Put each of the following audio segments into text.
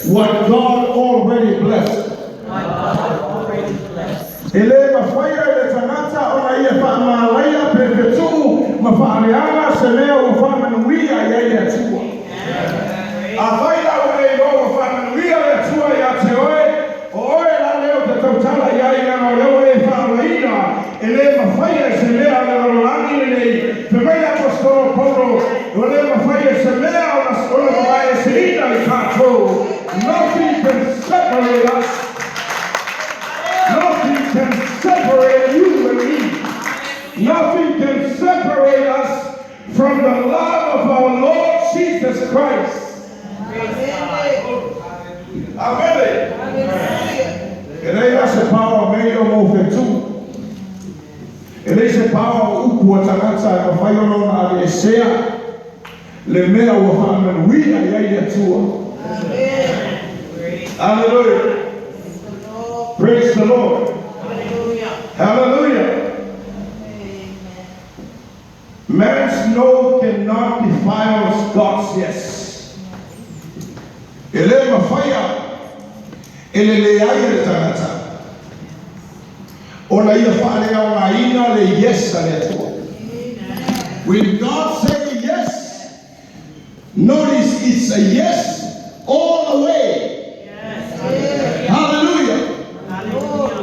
What God already blessed. What God already blessed. E le mafaia e le tagata ona ia faamalaia pe fetu'u ma fa'aleaga se mea ua fa'amanuia i ai le Atua. Afai la ua le iloa ua fa'amanuia le Atua iā te oe, o oe la lea ou te tautala i ai leaga o lea ua e fa'aolaina e lē mafaia e se mea o le lalolagi lenei. Fai mai le aposetolo Paulo ua lē mafaia e se mea ona ona vavaeseina i tatou. Nothing can separate us. Nothing can separate you and me. Nothing can separate us from the love of our Lord Jesus Christ. Amen. E leai la se power me o mo fetu. E leai se power o upu a tagata e mafai ona ona aveesea le mea ua fa'amanuia i ai le Atua. Hallelujah. Praise the Lord. Hallelujah. Man's no cannot defile God's yes. E le mafaia e le leai e le tagata ona ia fa'aleaogāina le yes a le Atua. When God say yes, notice it's a yes all the way. Hallelujah.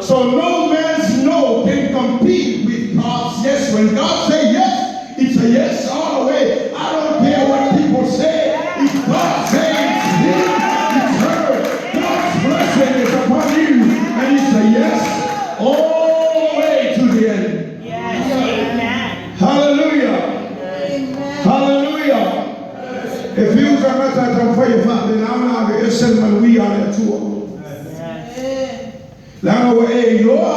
So no man's no can compete with God's yes. When God say yes, it's a yes all the way. I don't care what people say. If God says it's him, it's her. God's blessing is upon you, and it's a yes all the way to the end. Yes. Amen. Hallelujah. Hallelujah. E fiu tagata e taumafai e faapena ona aveese le manuia a le Atua. Leaga ua e iloa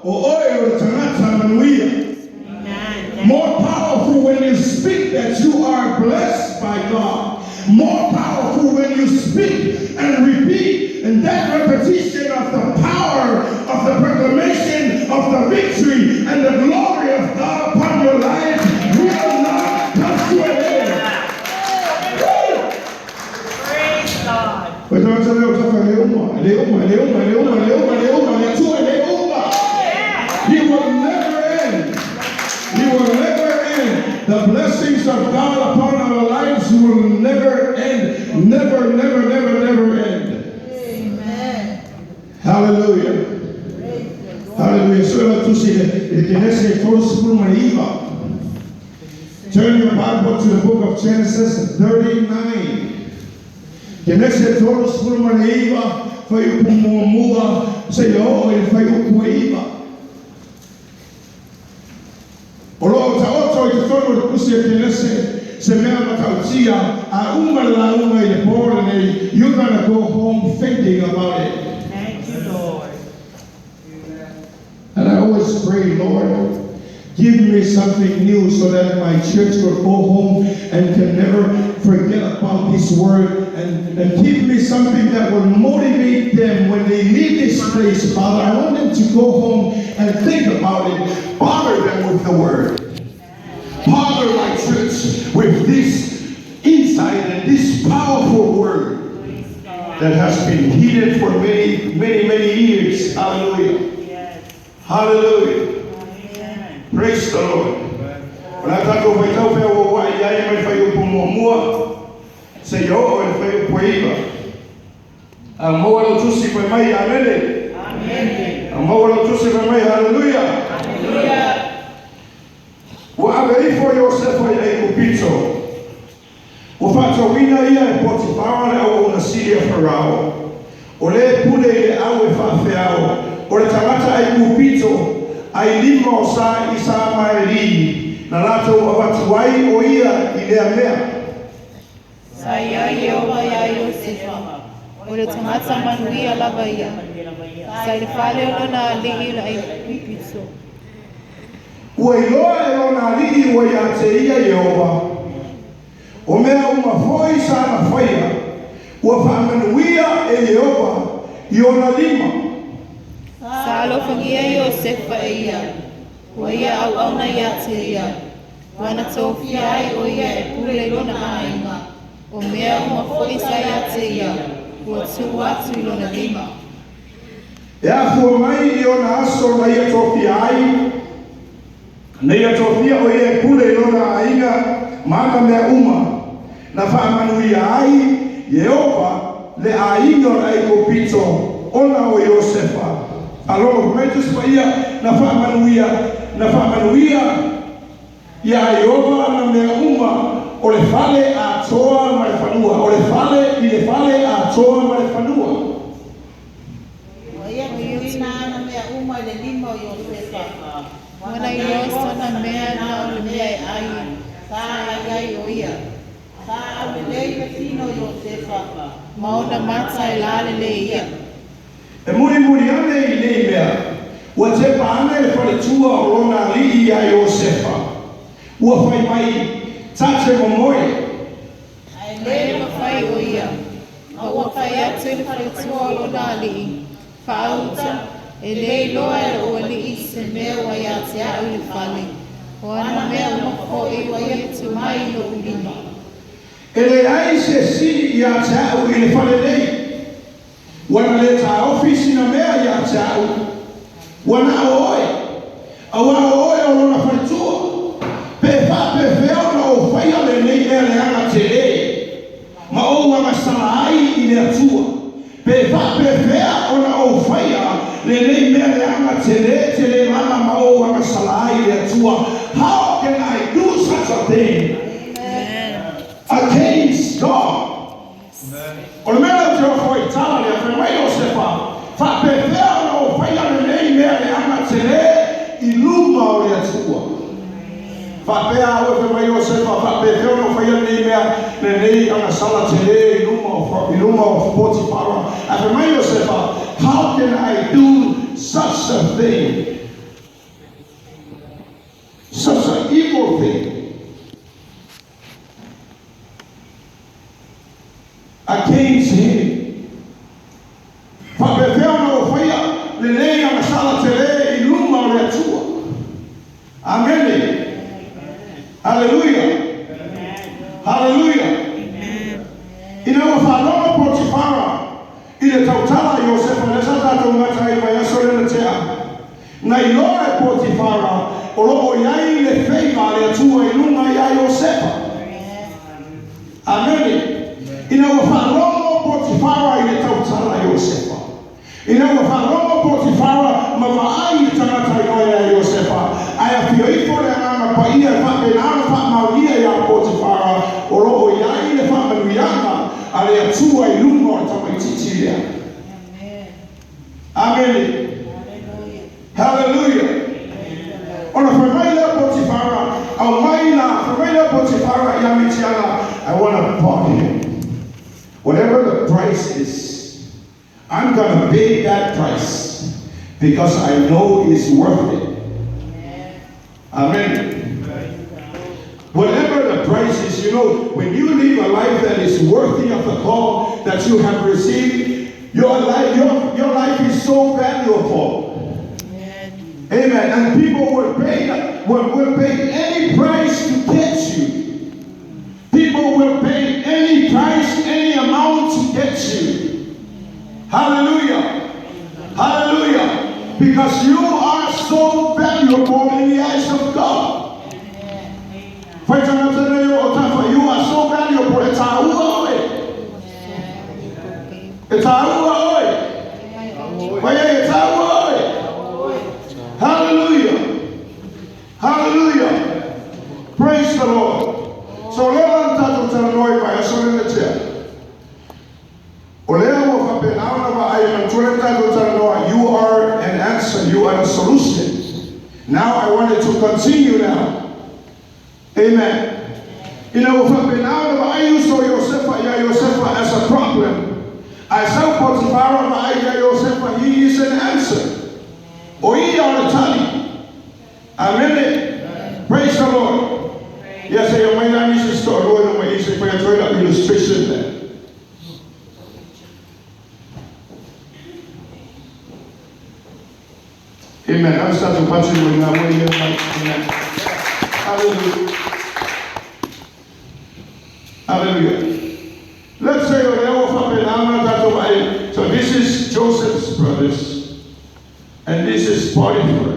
o oe o le tagata manuia. Amen. More powerful when you speak that you are blessed by God. More powerful when you speak and repeat, and that repetition of the power of the proclamation of the victory and the glory of God upon your life will not come to an end. Woo! Praise God. Wait, don't tell me le uma, le uma, le uma, le uma, le uma, le uma, le Atua, le uma. He will never end. He will never end. The blessings of God upon our lives will never end. Never, never, never, never end. Hallelujah. Hallelujah. So la tusi le Genese 39. Turn your Bible to the book of Genesis 39. Genese 39, fuaiupu muamua, seia oo i le fuaiupu e 9. O loo taoto i totonu o le pusi a Kenese se mea matautia a uma le lauga i le po lenei. You're gonna go home thinking about it. Thank you, Lord. And I always pray, "Lord, give me something new so that my church will go home and can never forget about this word and give me something that will motivate them when they leave this place, Father. I want them to go home and think about it. Bother them with the word. Bother my church with this insight and this powerful word that has been hidden for many, many, many years." Hallelujah. Hallelujah. Amen. Praise the Lord. O le a tatou faitau feauaua'i ai mai fuaiupu muamua seia oo i le fuaiupu e 9. A maua lau tusi fai mai amene. Amen. A maua lau tusi fai mai haleluia. Hallelujah. Ua ave ifo Iosefa i Aikupito. Ua fa'atauina ia e Potifara le auauna sili a Farao. O lē pule i le au e fa'afeao. O le tagata Aikupito ai lima o sa Isamaeli na latou avatu ai o ia i lea mea. Sa i ai Ieova iā Iosefa, o le tagata manuia lava ia. Sa i le fale o lona ali'i le Aikupito. Ua iloa e lona ali'i ua iā te ia Ieova. O mea uma fo'i sa na faia, ua fa'amanuia e Ieova i ona lima. Sa alofagia Iosefa e ia, ua ia auauna iā te ia. Ua na tofia ai o ia e pule i lona aiga. O mea uma fo'i sa iā te ia. Ua tuu atu i lona lima. E afua mai i ona aso na ia tofia ai, na ia tofia o ia e pule i lona aiga ma ana mea uma, na faamanuia ai Ieova le aiga o le Aikupito ona o Iosefa. Faalogo mai Tusi Paia, na faamanuia, na faamanuia iā Ieova ana mea uma o le fale atoa ma le fanua, o le fale i le fale atoa ma le fanua. Ua ia tuuina ana mea uma i le lima o Iosefa. Ua na iloa sana mea na o le mea e ai, Sa ai ai o ia. Sa aulelei le tino o Iosefa. Ma ona mata e lalelei ia. E mulimuli ane i nei mea, ua tepa ane le faletua o lona alii iā Iosefa, ua fai mai, Ta te momoe. Ae E le le mafai o ia, ma ua fai atu i le faletua o lona alii, Faauta, e le iloa e lou alii se mea ua ia te a'u i le fale, o ana mea uma fo'i ua ia tuu mai i lo'u lima. E leai se sili ia te a'u i le fale nei, ua na lē taofi sina mea ia te a'u, ua na o oe, auā o oe o lona faletua. Pe faapefea ona ou faia lenei mea leaga telē, ma ou agasala ai i le Atua? Pe faapefea ona ou faia lenei mea leaga telē telē lava ma ou agasala ai i le Atua? How can I do such a thing against God? O le mea lea ou te ofo ai i tala lea, fai mai Iosefa, faapefea ona ou faia lenei mea leaga telē i luma o le Atua? Faapea au e fai mai Iosefa, faapefea ona ou faia lenei mea, lenei agasala telē i luma o Potifara? Ae fai mai Iosefa, how can I do such a thing? Such an evil thing against him. Faapefea ona ou faia lenei agasala telē i luma o le Atua? Amene. Haleluia. Haleluia. Ina ua faalogo Potifara i le tautala a Iosefa lea sa tatou gata ai vaiaso lea na tea. Na iloa e Potifara o loo i ai le feiva a le Atua i luga iā Iosefa. Amene. Ina ua faalogo Potifara i le tautala a Iosefa. Ina ua faalogo Potifara ma vaai i le tagata iloa iā Iosefa, ae afio ifo le Agaga Paia e faapena ona faamaonia iā Potifara o loo i ai le faamanuiaga a le Atua i luga o le tamaitiiti lea. Amene. Hallelujah. Ona fai mai lea Potifara, aumai la, fai mai lea Potifara ia Mitiana, I want to buy him. Whatever the price is, I'm gonna pay that price because I know it's worth it. Amen. Whatever the price is, when you live a life that is worthy of the call that you have received, your life is so valuable. Amen. And people will pay any price to get you. People will pay any price, any amount to get you. Hallelujah. Hallelujah. Because you are so valuable in the eyes of God. Fai tagata nei o tafa, you are so valuable. E tāua oe. E tāua oe. Fai e tāua oe. Hallelujah. Hallelujah. Praise the Lord. So lea na tatou talanoa i vaiaso lea na tea. O lea ua faapena ona vaai manatua le tatou talanoa. You are an answer. You are the solution. Now I want it to continue now. Amen. Ina ua faapena ona vaai uso Iosefa ia Iosefa as a problem. Ae sau Potifara vaai ia Iosefa, he is an answer. O ia o le tali. Amen. Praise the Lord. Yes, I mai la nisi story no mai isi fai atu ai la illustration there. Amen. I'm starting to punch you now. Amen. Hallelujah. Hallelujah. Let's say o lea ua faapena ona tatou. is Potiphar.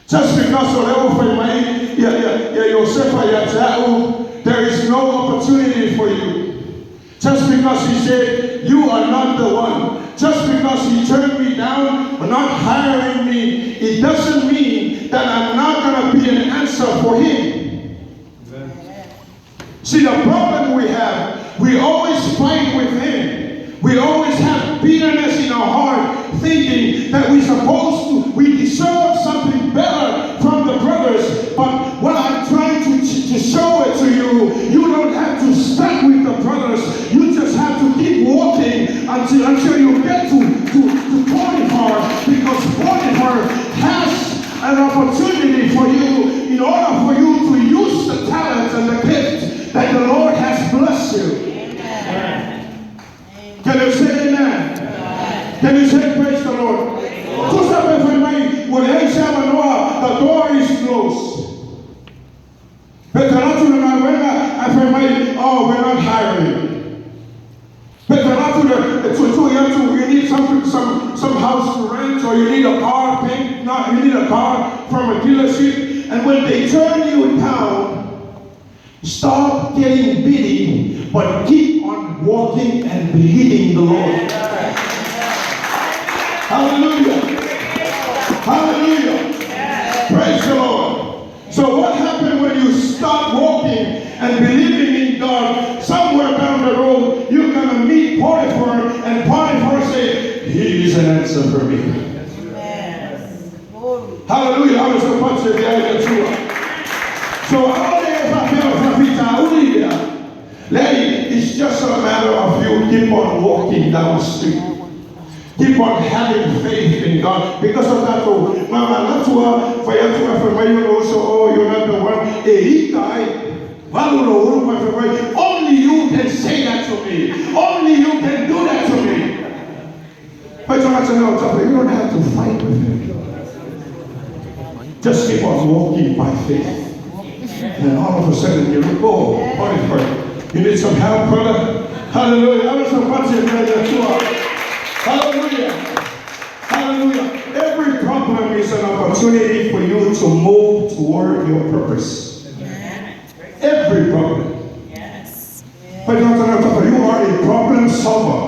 Just because o leo fai mai ia ia ia Iosefa ia te au, there is no opportunity for you. Just because he said, you are not the one. Just because he turned me down for not hiring me, it doesn't mean that I'm not going to be an answer for him. Amen. See, the problem we have, we always fight with him. We always have bitterness in our heart, thinking that we supposed to, we deserve something better from the brothers. But what I'm trying to show it to you, you don't have to stuck with the brothers. You just have to keep walking until you get to Potiphar, because Potiphar has an opportunity for you in order for you to use the talents and the gift that the Lord has blessed you. Amen. Can you say amen? Amen. Can you say praise the Lord? Tusa pe fai mai, ua leai se avanoa, the door is closed. Pe te alu atu i le galuega, ae fai mai, oh, we're not hiring. Pe te alu atu le tuitui atu, you need something, some house to rent, or you need a car paint, not, you need a car from a dealership. And when they turn you down, stop getting bitter, but keep on walking and believing the Lord. Hallelujah. Hallelujah. Praise the Lord. So what happened when you start walking and believing in God? Somewhere down the road, you're going to meet Potiphar, and Potiphar say, he is an answer for me. Amen. Glory. Hallelujah. I was so much of the So it's just a matter of you keep on walking down the street. Keep on having faith in God. Because of that, oh, mama natua, fayatua fai also, oh, you're not the one. E ika ai, valu lo uru mai fai mai. Only you can say that to me. Only you can do that to me. But you don't have to fight with him. Just keep on walking by faith. And all of a sudden you look, oh, Potiphar, you need some help, brother? Hallelujah. Hallelujah. Hallelujah. Every problem is an opportunity for you to move toward your purpose. Every problem. Yes. But you are a problem solver.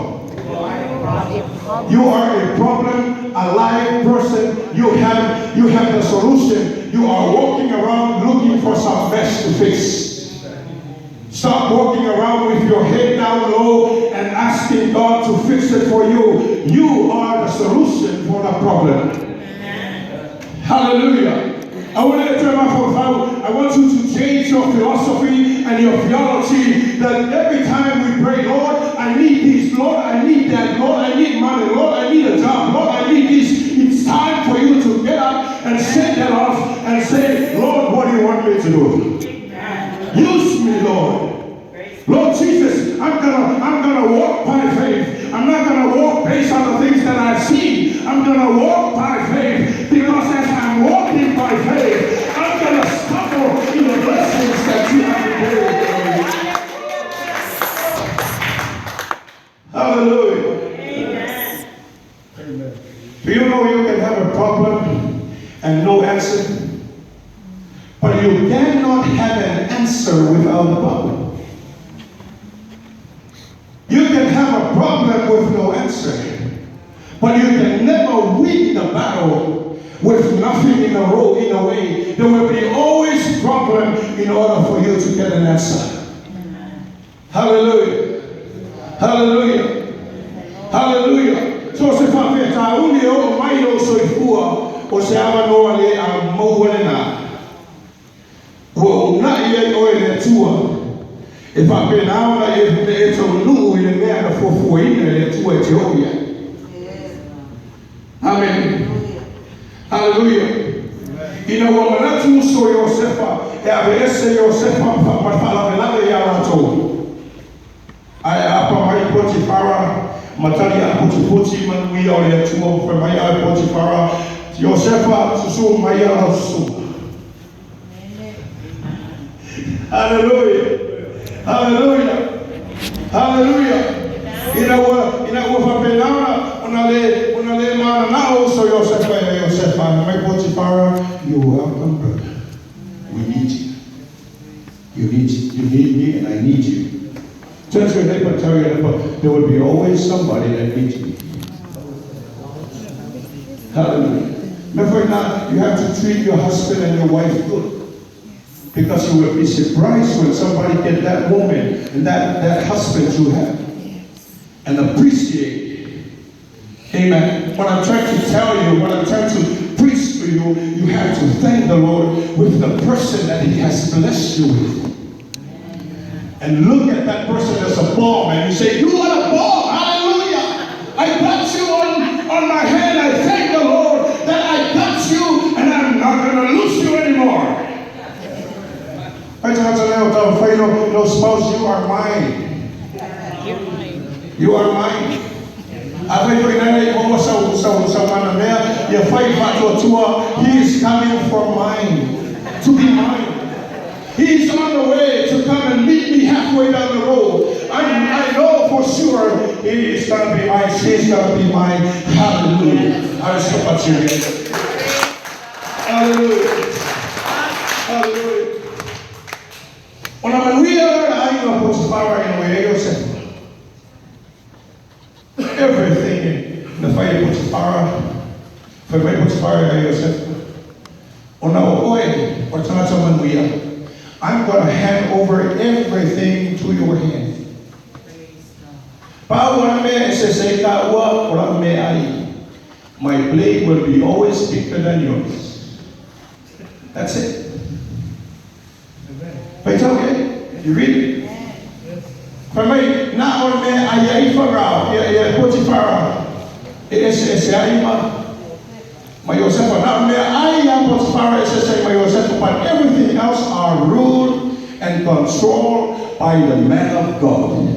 You are a problem alive person. You have the solution. You are walking around looking for some mess to fix. Stop walking around with your head down low and asking God to fix it for you. You are the solution for the problem. Amen. Hallelujah. I want to turn my I want you to change your philosophy and your theology, that every time we pray, Lord, I need this, Lord, I need that, Lord, I need money, Lord, I need a job, Lord, I need this. It's time for you to get up and send that off and say, Lord, what do you want me to do? Amen. Use me, Lord. Lord Jesus, I'm gonna walk by faith. I'm not gonna walk based on the things that I've seen. I'm gonna walk by faith, because as I'm walking by faith, I'm gonna stumble in the blessings that you have prepared for me. Hallelujah. Amen. Amen. Do you know you can have a problem and no answer? But you cannot have an answer without a problem. You can have a problem with no answer, but you can never win the battle with nothing in the road, in a way. There will be always problem in order for you to get an answer. Amen. Hallelujah. Hallelujah. Hallelujah. So se whawheta uni o mai o soifua o se avanoa le a maua le nā. Ua unai ai oe le Atua. E whapena ona e e taunuu i le mea na fuafuaina e le Atua e te oo i ai. Amen. Hallelujah. Ina ua manatu uso Iosefa, e ave ese Iosefa ma whaalavelave ia latou. Ae apa mai Potifara, matali a putiputi manuia o le Atua, fai mai a Potifara, Iosefa susu mai a lau susu. Hallelujah. Hallelujah. Hallelujah. Ina ua whapenaona, ona Ona le mananao uso Iosefa ia Iosefa, mai Potifara, "You welcome, brother. We need you. You need me and I need you." Turn to your neighbor and tell your neighbor, there will be always somebody that needs me. Hallelujah. Remember now, you have to treat your husband and your wife good. Because you will be surprised when somebody get that woman and that husband you have and appreciate. Amen. What I'm trying to tell you, what I'm trying to preach to you, you have to thank the Lord with the person that He has blessed you with. And look at that person as a bomb and you say, "You are a bomb, hallelujah. I got you on my hand. I thank the Lord that I got you and I'm not going to lose you anymore." No, spouse, you are mine. You are mine. A fai foi nana i o sau sau sau mana mea, ia fai faatuatua, he is coming for mine, to be mine. He's on the way to come and meet me halfway down the road. I know for sure he is going to be mine, she's going to be mine. Hallelujah. Hallelujah. Hallelujah. Ona manuia le aiga Potifara ina ua i ai Iosefa. Everything na fai e Potifara, fai mai Potifara ia Iosefa. Ona o oe, o tagata manuia. I'm going to hand over everything to your hand. Pau o mea e se se ka ua o la mea ai. My blade will be always bigger than yours. That's it. But it's okay. You read it. Fai mai, na o mea ai ai Farao, ia ia Potifara, e ese ese ai ma Iosefa. Na o mea ai ia Potifara ese ese ma Iosefa, but everything else are ruled and controlled by the man of God.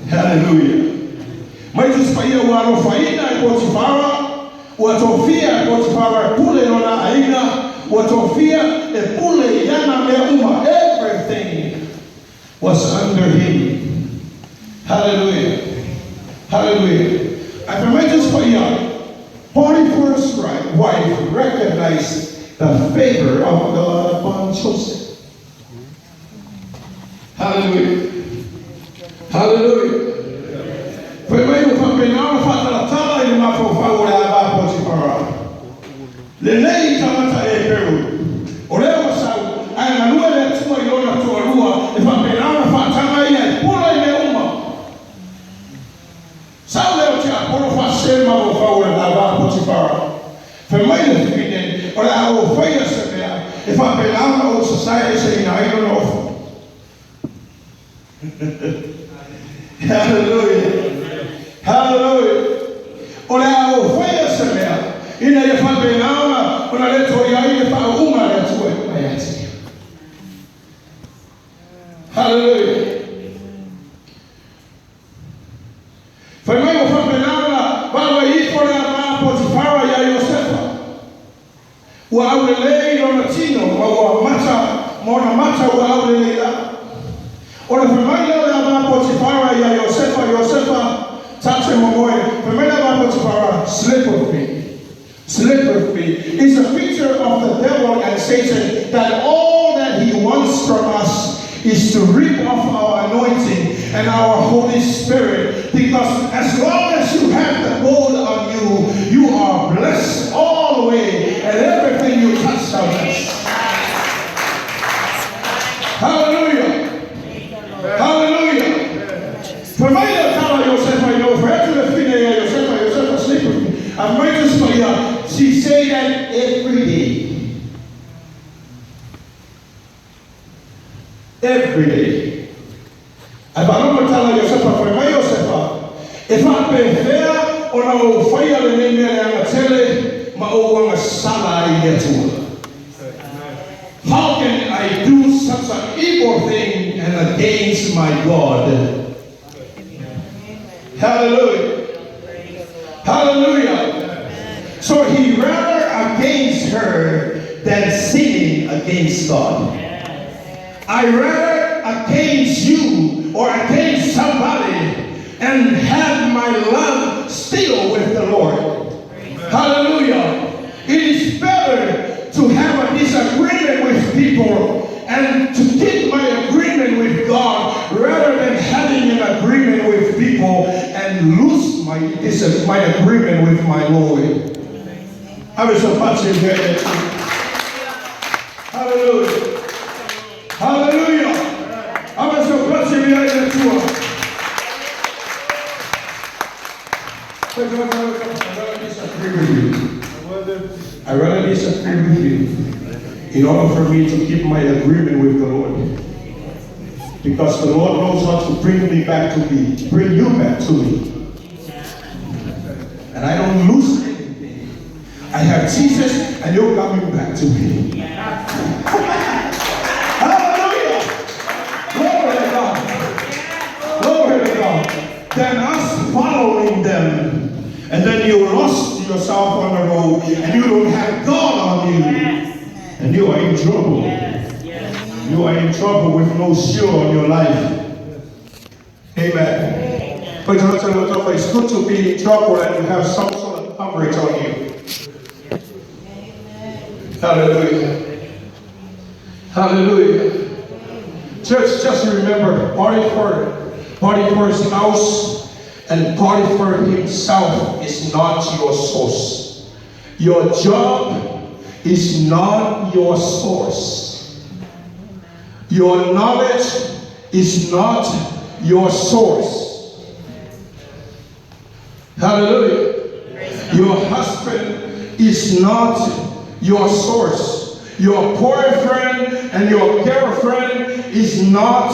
Hallelujah. Mai Tusi Paia ua alofaina e Potifara, ua tofia e Potifara e pule lona aiga, ua tofia e pule i ana mea uma. Everything was under him. Hallelujah. Hallelujah. Ae fai mai Tusi Paia, Potiphar's wife recognized the favor of God upon Joseph. Hallelujah. Hallelujah. Fai mai ua faapena ona faatalatala i le mafaufau o le ava a Potifara. Lenei tagata Eperu, o lea ua sau, ae galue le Atua i lona toalua, e faapena ona faataga ia e pule i mea uma. Sau lea o tiapolo faasese le mafaufau o le ava a Potifara. Fai mai le fafine, o le a ou faia se mea, e faapena ona ou sasae eseina ai lona ofa. Hallelujah. Hallelujah. O le a ou faia se mea, ina ia faapena ona le toe i ai le faauuga a le Atua i ia te ia. Hallelujah. Fai mai ua faapena ona vaavaai ifo le ava a Potifara iā Iosefa. Ua aulelei lona tino ma ua mata ma ona mata ua aulelei lava. Ona fai mai lea o le ava a Potifara iā Iosefa, Iosefa, ta te momoe. Fai mai le ava a Potifara, Sleep with me. Sleep with me is a picture of the devil and Satan that all that he wants from us is to rip off our anointing and our Holy Spirit because as long as you have the gold on you, you are blessed all the way and everything you touch shall bless. Hallelujah! Hallelujah! Fai mai le tala Iosefa ina ua fai atu le fine ia Iosefa, Iosefa, sleep with me. A fai mai Tusi Paia, she say that every day. Every day. Ae faalogo le tala a Iosefa, fai mai Iosefa, E faapefea ona ou faia lenei mea leaga tele ma ou agasala ai i le Atua? How can I do such an evil thing and against my God? Hallelujah. Hallelujah. So he rather against her than sinning against God. I rather against you or against somebody and have my love still and lose my my agreement with my Lord. Hallelujah. Hallelujah. I disagree with you. I rather disagree with you in order for me to keep my agreement with the Lord. Because the Lord knows how to bring me back to me, bring you back to me. And I don't lose anything. I have Jesus and you're coming back to me. Hallelujah! Glory to God. Glory to God. Than us following them. And then you lost yourself on the road and you don't have God on you. And you are in trouble. You are in trouble with no shield on your life. Amen. But it's good to be in trouble and you have some sort of coverage on you. Hallelujah. Hallelujah. Church, just remember Potiphar's house and Potiphar himself is not your source. Your job is not your source. Your knowledge is not your source. Hallelujah. Your husband is not your source. Your boyfriend and your girlfriend is not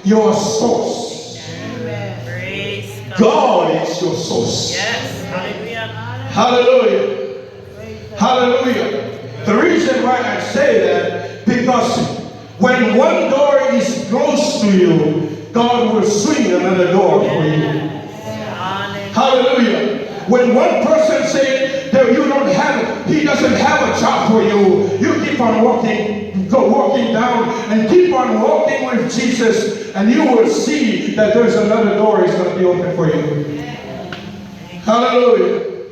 your source. Praise God. God is your source. Yes. Hallelujah. Hallelujah. Hallelujah. The reason why I say that, because when one door is closed to you, God will swing another door for you. Hallelujah. Hallelujah. When one person says that you don't have, he doesn't have a job for you, you keep on walking, go walking down and keep on walking with Jesus, and you will see that there's another door is going to be open for you. Hallelujah.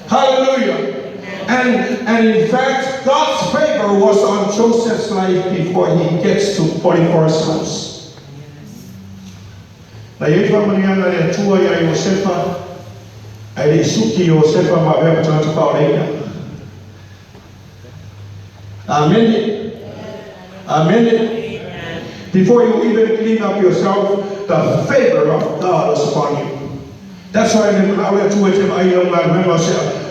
Hallelujah. And in fact, God's favor was on Joseph's life before he gets to Potiphar's house. Na ia faamanuiaga a le Atua iā Iosefa, ae le i suki Iosefa ma avea ma tagata faaolaina. Amene. Amene. Before you even clean up yourself, the favor of God is upon you. That's why le manao le Atua e te vaai i lau galuega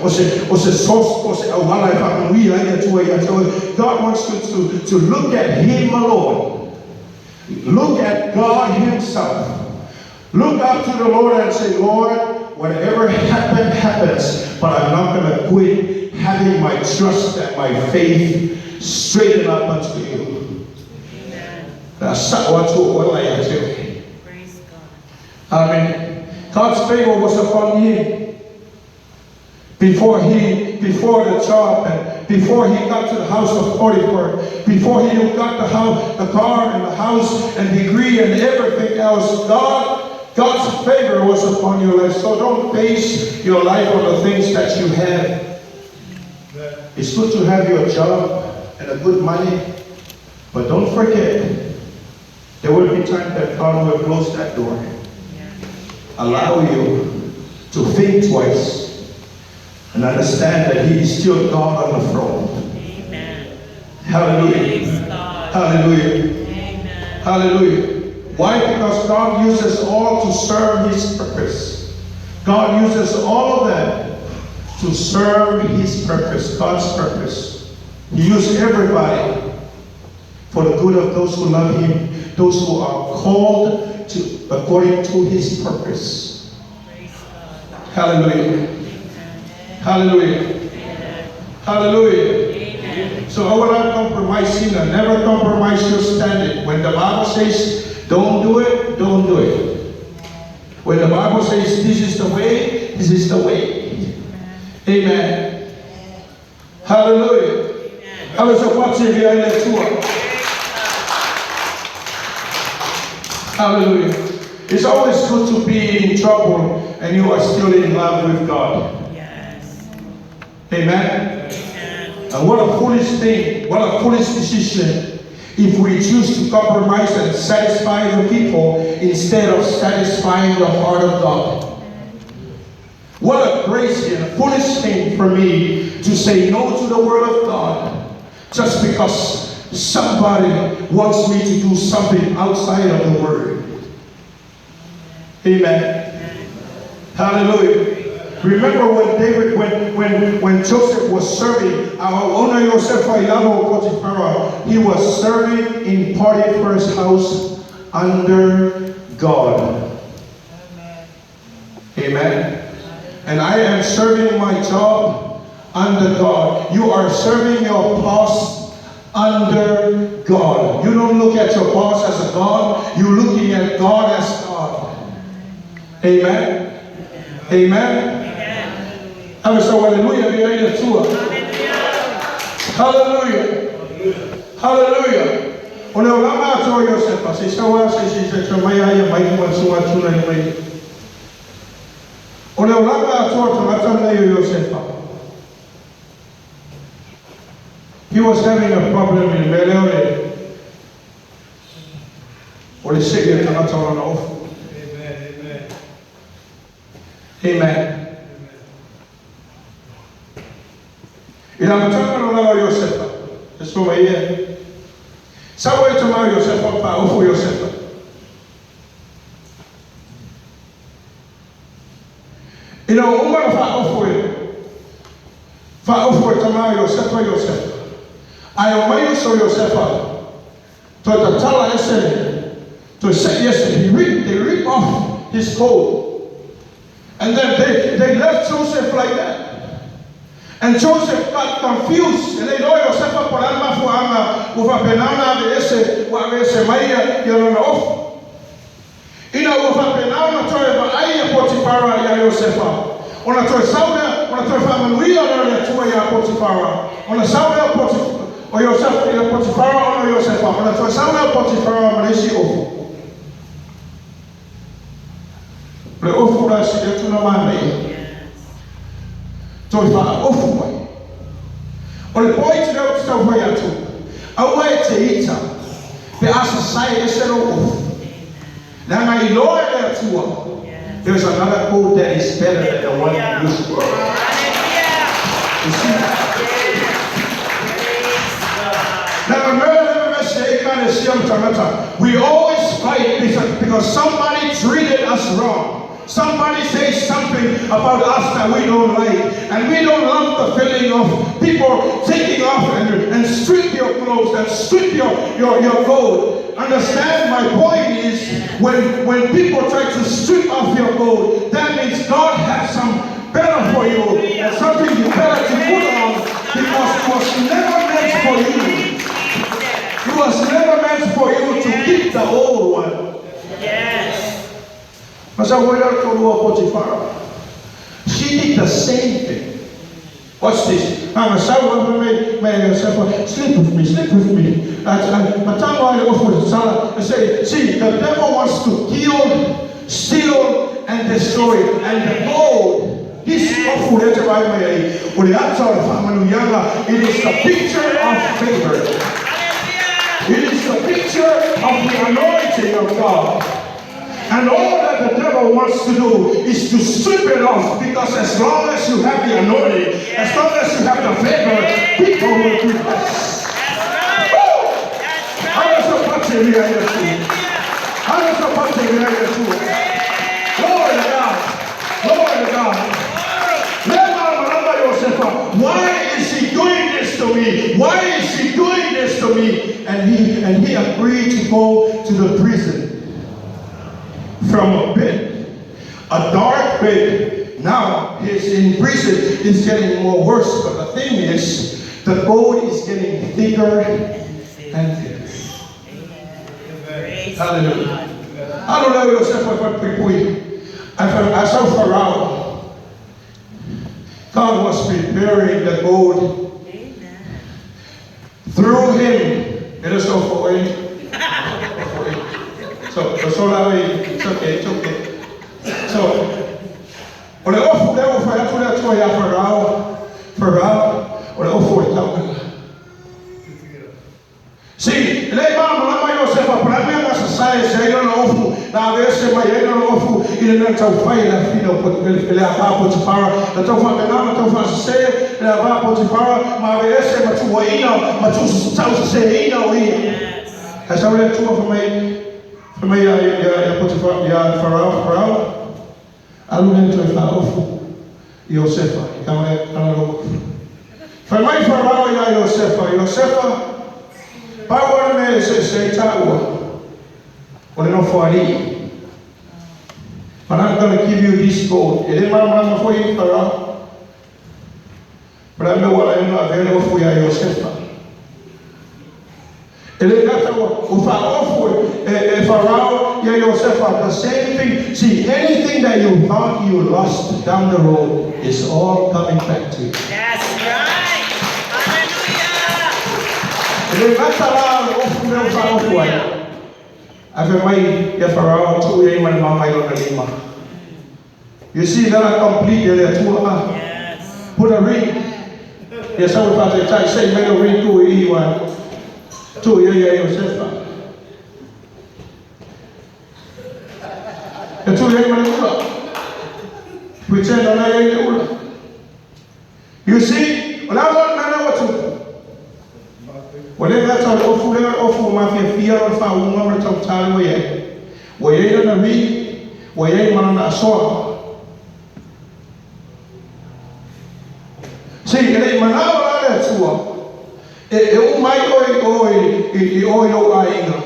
o se source o se auala e faamanuia ai le Atua ia te oe. God wants you to look at Him alone. Look at God Himself. Look up to the Lord and say, "Lord, whatever happens, happens, but I'm not going to quit having my trust and my faith straightened up unto you." That's what I do. Praise God. Amen. God's favor was upon him before the job and before he got to the house of Potiphar, before he got the house, the car and the house and degree and everything else. God's favor was upon your life. So don't base your life on the things that you have. It's good to have your job and a good money, but don't forget, there will be time that God will close that door. Allow you to think twice and understand that He is still God on the throne. Amen. Hallelujah. Praise God. Hallelujah. Amen. Hallelujah. Why? Because God uses all to serve His purpose. God uses all of that to serve His purpose, God's purpose. He used everybody for the good of those who love Him, those who are called to according to His purpose. Praise God. Hallelujah. Hallelujah. Hallelujah. Amen. So I will not compromise sin and never compromise your standing. When the Bible says don't do it, don't do it. When the Bible says this is the way, this is the way. Amen. Hallelujah. Hallelujah. Hallelujah. It's always good to be in trouble and you are still in love with God. Yes. Amen. Amen. And what a foolish thing, what a foolish decision if we choose to compromise and satisfy the people instead of satisfying the heart of God. What a crazy and foolish thing for me to say no to the Word of God just because somebody wants me to do something outside of the Word. Amen. Hallelujah. Remember when David, when Joseph was serving, our owner Joseph Potiphar, he was serving in Potiphar's house under God. Amen. And I am serving my job under God. You are serving your boss under God. You don't look at your boss as a God. You're looking at God as God. Amen. Amen. Hallelujah. Hallelujah. Hallelujah. O le olama atoa Iosefa, se saua se se se se mai ai mai mo sua tuna i mai. O le olama atoa tangata nei o Iosefa. He was having a problem in Meleore. O le se ia tangata o lana ofu. Amen. Amen. I la matanga no lawa Iosefa. E so ia. Sawa i tamau Iosefa pa ofu Iosefa. Ina o umara fa ofu e. Fa ofu e tamau Iosefa Iosefa. Ai o mai uso Iosefa. Toi tatala ese. Toi se ese. They rip off his coat. And then they left Joseph like that. And Joseph got confused. And they know Joseph por alma fuanga ufa penana de ese wa ese maia ya no off. Ina ufa penana toe ba ai Potifara ya Josefa. Ona toe sauna, ona toe famanuia na le tua ya Potifara. Ona sauna Potifara o Joseph ya Potifara ona Josefa. Ona toe sauna Potifara malesi ofu. Le ofu la si tuna mane. Toi wha ofu mai. O le point leo te tau whai atu. Aua e te ita. Pe asa sai e se ro ofu. Nanga i loa e le atua. There's another coat that is better than the one you used to wear. You see? We always fight because somebody treated us wrong. Somebody says something about us that we don't like. And we don't love the feeling of people taking off and strip your clothes and strip your coat. Understand, my point is, when people try to strip off your coat, that means God has some better for you and something better to put on, because it was never meant for you. It was never meant for you to keep the old one. Yes. She did the same thing. Watch this. Sleep with me, sleep with me. I say, see, the devil wants to kill, steal, and destroy. And the gold, this it is the picture of favor. It is the picture of the anointing of God. And all that the devil wants to do is to strip it off, because as long as you have the anointing, as long as you have the favor, people will be blessed. Glory to God. Glory to God. Why is he doing this to me? Why is he doing this to me? And he agreed to go to the prison. From a pit, a dark pit. Now he's in prison. It's getting more worse. But the thing is, the gold is getting thicker and thicker. Amen. Hallelujah. Hallelujah. I saw Pharaoh. God was preparing the gold. Amen. Through him. It is so for it. So, it's okay, it's okay. So, o le ofu leo whai atu le atua ia Pharaoh, o le ofu e tau. See, le mama lama Josefa, para mea nga sa sai se ina na ofu, na vese mai ina na ofu, i le mea taufai e le afafine o le ava a Potifara. Na tau faapena ona tau faasese le ava a Potifara ma aveese ma tuuaiina ma tauseseina o ia. Ae sau le Atua fai mai, fai mai ia, ia, ia Potifara, ia Farao, Farao, alu lea toe faaofu Iosefa i kana lou ofu. Fai mai Farao iā Iosefa, Iosefa, pau lava le mea e eseese ai tāua, o le nofoalii. But I'm gonna give you this gold. E le malamalama foi Farao. O le a le mea ua ala ai ona avea le ofu iā Iosefa? E le gata ua faaofu e Farao iā Iosefa, the same thing. See, anything that you thought you lost down the road is all coming back to you. That's right. Hallelujah. E le gata la le ofu mea ua faaofu ai. Ae fai mai ia Farao, tuu i ai ma le mama i lona lima. You see, that I complete e le Atua a. Yes. Put a ring. Ia sau e faataitai sei mai le ring tuu i i wa. Tuu i ai ia Iosefa. Ia tuu i ai ma le ula. Pretend ona i ai le ula. You see, o le a la le mea lea ua tupu? Ua le gata o le ofu lea o le ofu ua mafiafia lona faauuga ma le tautā ua i ai. Ua i ai lana ring, ua i ai ma lana asoa. See, e le i manao la le Atua e uma ai oe i o i o i lou aiga.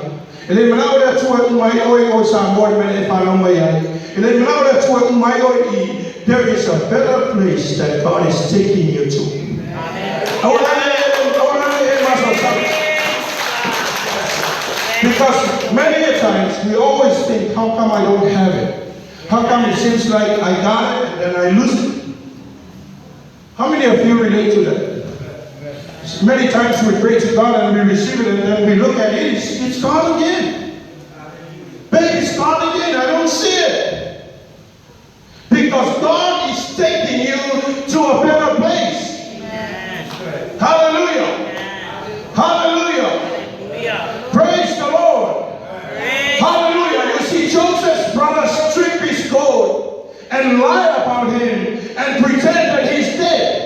E le i manao le Atua e uma ai oe i o i Samoa i le mea na e fanau mai ai. E le i manao le Atua e uma ai oe i i. There is a better place that God is taking you to. Aua la ne i e masaosao. Because many a times we always think, how come I don't have it? How come it seems like I got it and then I lose it? How many of you relate to that? Many times we pray to God and we receive it and then we look at it, it's gone again. Babe, it's gone again. I don't see it. Because God is taking you to a better place. Hallelujah. Hallelujah. Hallelujah. Praise the Lord. Praise. Hallelujah. You see, Joseph's brothers strip his gold and lie about him and pretend that he's dead.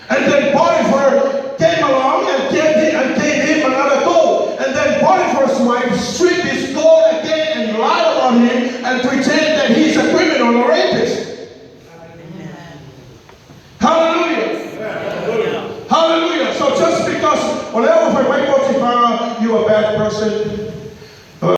And then Potiphar came along and gave him another gold. And then Potiphar's wife stripped his gold again and lied about him and pretend that he's a criminal or rapist. Hallelujah. Hallelujah. So just because o lea ua fai mai Potifara, you a bad person.